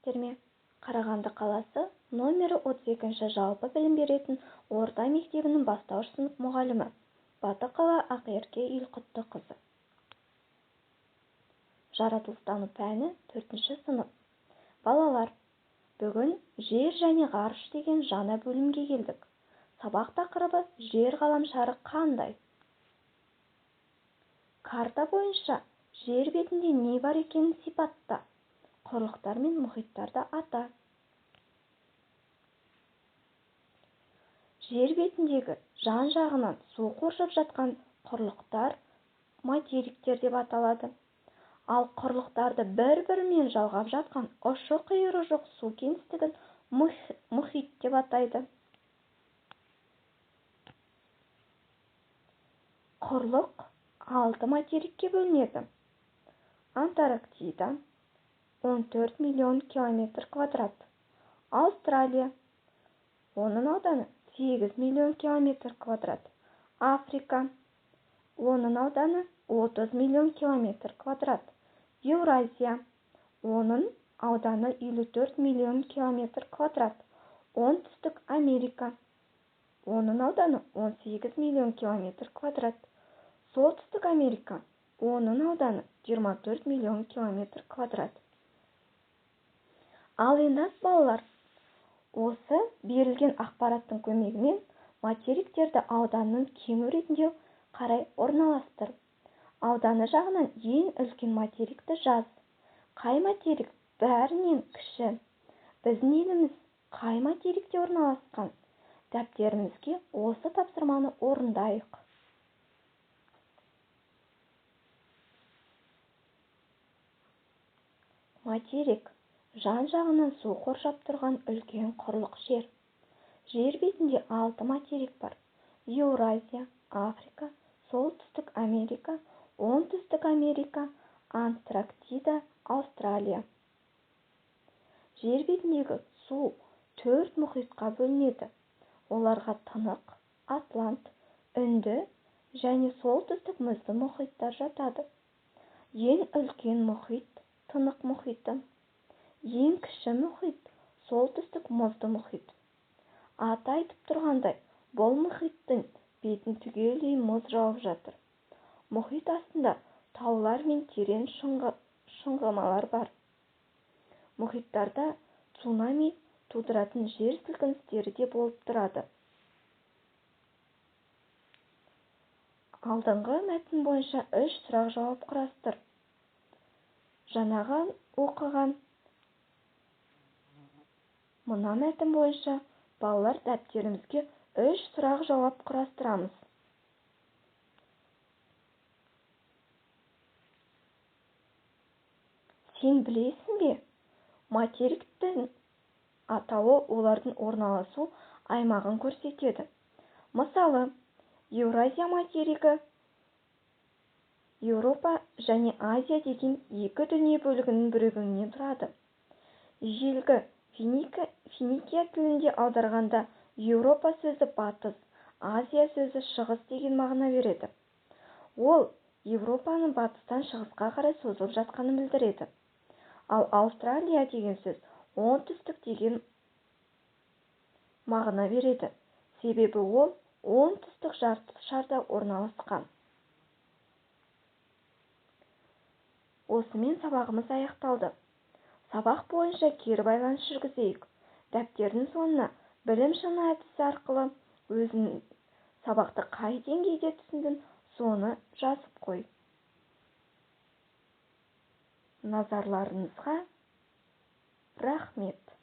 Сәлеметсіздер ме? Қарағанды қаласы номері 32-ші жалпы білім беретін орта мектебінің бастауыш сынып мұғалімі Батықова Ақерке Елқұттықызы. Жаратылыстану пәні 4-ші сынып. Балалар, бүгін жер және ғарыш деген жаңа бөлімге келдік. Сабақ тақырыбы жер ғаламшары қандай? Карта бойынша жер бетінде не бар екенін сипатта. Құрлықтар мен мұхиттарды ата. Жер бетіндегі жан-жағынан су қоршап жатқан құрлықтар материктер деп аталады. Ал құрлықтарды бір-бірімен жалғап жатқан ұшы-қиыры жоқ су кеңістігін мұхит деп атайды. Құрлық 6 материкке бөлінеді. Антарктида 14 миллион километр квадрат. Аустралия, оның ауданы 8 миллион километр квадрат. Африка, оның ауданы 30 миллион километр квадрат. Еуразия, оның ауданы 54 миллион километр квадрат. Оңтүстік Америка, оның ауданы 18 миллион километр квадрат. Солтүстік Америка, оның ауданы 24 миллион километр квадрат. Ал енді балалар, осы берілген ақпараттың көмегімен материктерді ауданның кеңу ретінде қарай орналастыр. Ауданы жағынан ең үлкен материкті жаз. Қай материк бәрінен кіші? Біздің еліміз қай материкте орналасқан? Дәптерімізге осы тапсырманы орындайық. Материк жан-жағынан су қоршап тұрған үлкен құрлық жер. Жер бетінде 6 материк бар. Еуразия, Африка, Солтүстік Америка, Оңтүстік Америка, Антарктида, Аустралия. Жер бетіндегі су 4 мұхитқа бөлінеді. Оларға Тынық, Атлант, Үнді және Солтүстік мұзды мұхиттар жатады. Ең үлкен мұхит Тынық мұхиты. Ең кіші мұхит Солтүстік мұзды мұхит. Аты айтып тұрғандай, бұл мұхиттың бетін түгелдей мұз жауып жатыр. Мұхит астында таулар мен терең шыңғымалар бар. Мұхиттарда цунами тудыратын жер сілкіністері де болып тұрады. Алдыңғы мәтін бойынша 3 сұрақ-жауап құрастыр. Жаңағы оқыған мына мәтін бойынша балалар дәптерімізге 3 сұрақ-жауап құрастырамыз. Сен білесің бе, материктің атауы олардың орналасу аймағын көрсетеді. Мысалы, Еуразия материгі Еуропа және Азия деген екі дүние бөлігінің бірігуінен тұрады. Ежелгі Финикия тілінде аударғанда Еуропа сөзі батыс, Азия сөзі шығыс деген мағына береді. Ол Еуропаның батыстан шығысқа қарай созылып жатқанын білдіреді. Ал Аустралия деген сөз оңтүстік деген мағына береді. Себебі ол оңтүстік жарты шарда орналасқан. Осымен сабағымыз аяқталды. Сабақ бойынша кері байланыс жүргізейік. Дәптердің соңына білім шыны әдісі арқылы өзің сабақты қай деңгейде түсіндің, соны жазып қой. Назарларыңызға рахмет.